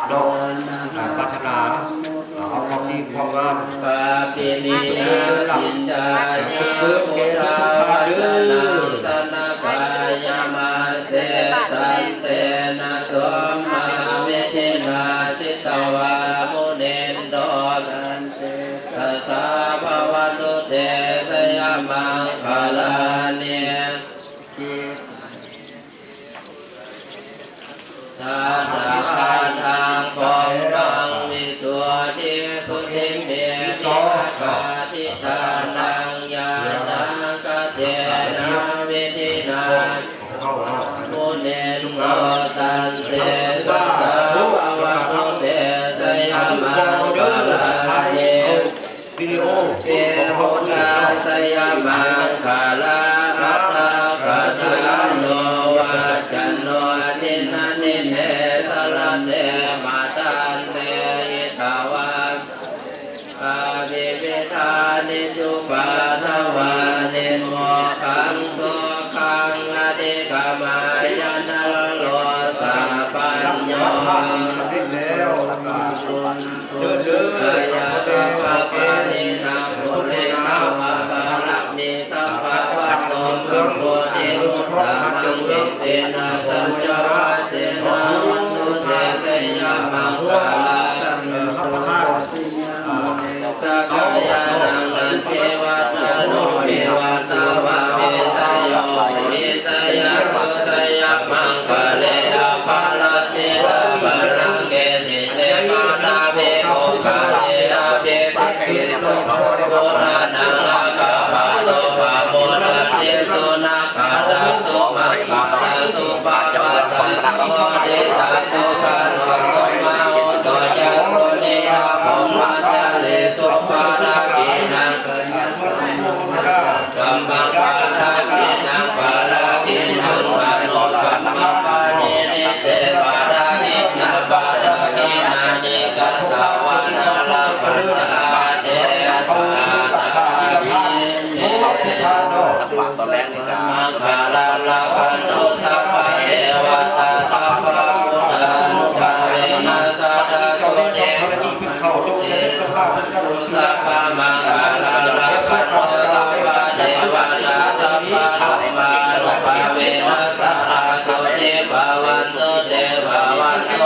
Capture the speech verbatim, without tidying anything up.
เนาะ อ่า พัฒนา อ่า เอาความดีความงาม Kāpiññā kiñcāya buddhavacanāni janakāyamajjhe santena somavidhinā jitavā munindo tassa bhavatu te jayamaṅgalāni. Dhānaṃ brahmaṃ visuddhijutimiddhibakābhidhānaṃ ñāṇāgadena vidhinā munindo tantejasā bhavatu te jayamaṅgalāni. วิดีโอ Buddhajayamaṅgalaaṭṭhagāthā yo vācano dinadine sarate matandī hitvānanekavividhāni cupaddavāni mokkhaṃ sukhaṃ adhigameyya naro sapañño. Jayassu pāṇinā purimaṃ bālāni sabbapaṭho sambuddhimuttamaṃ iccena saccavajjena hotu te jayamaṅgalaṃ. Sakyamunā nandivaḍḍhano evaṃ tvaṃ vijayo hohi jayassu jayamaṅgale aparājitapallaṅke sīse paṭhavipokkhare abhisaṅkhe sunakkhattaṃ sumaṅgalaṃ supabhātaṃ suhuṭṭhitaṃ sukhaṇo sumuhutto ca suyiṭṭhaṃ brahmacārisu padakkhiṇaṃ kammaṃ padakkhiṇaṃ padakkhiṇaṃ manokammaṃ paṇidhī te padakkhiṇā padakkhiṇāni katvāna labhantatthe padakkhiṇe. Maṅgalaṃ rakkhantu sabbadevatā sabbabuddhānubhāvena sadā sotthī bhavantu te. Sabbamaṅgalaṃ rakkhantu sabbadevatā sabbadhammānubhāvena sadā sotthī bhavantu te. Bhavatu